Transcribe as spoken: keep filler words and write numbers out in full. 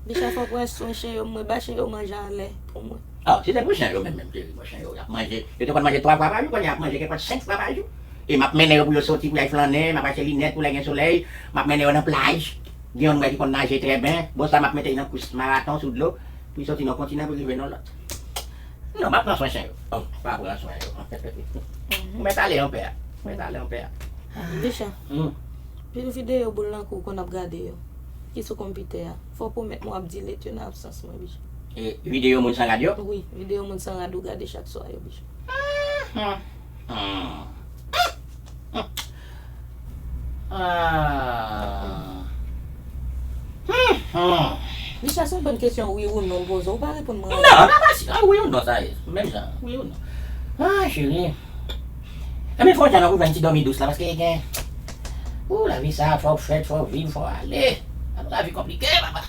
Bicha, fòk wè swen chen yo, mwen ba chen yo manje anlè pou mwen. Ah, se te pou chen yo menm, menm, cheri, bon, chen yo, y ap manje. Yo te konn manje twa fwa pa jou, kounye a y ap manje gen pwòt senk fwa pa jou. E m ap mennen yo pou yo soti, pou y al flannen, m ap achte linèt pou lè gen solèy, m ap mennen yo nan plaj. Gen youn mwen ki konn naje trè byen, bon, sa m ap mete l nan kous maraton sou dlo, pou l soti nan kontinan, pou l rive nan lòt. Non, m ap pran swen chen yo. Oh, pa pran swen yo. Ou mèt ale anpè a. Ou mèt ale anpè a. Bicha, Hmm. pil videyo boul nan kou konn ap gade yo. Ki sou konpitè a. Fò w pwomèt mwen w ap delete yo nan absans mwen, Bicha. E videyo moun san rad yo? Wi, videyo moun san rad ou gade chak swa yo, Bicha. Hmm. Hmm. Ah. Hmm. Hmm. Bicha, se yon bòn kesyon wi ou non m poze w. Ou pa reponn mwen. Non, pa fasil. Ah, wi ou non, sa ye. Menm jan, wi ou non. Ah, cheri. Ebyen, fò w jan pou jwenn ti dòmi dous la, paske gen. Ou, lavi sa, fò w fèt, fò w viv, fò w ale. Lavi konplike, papa.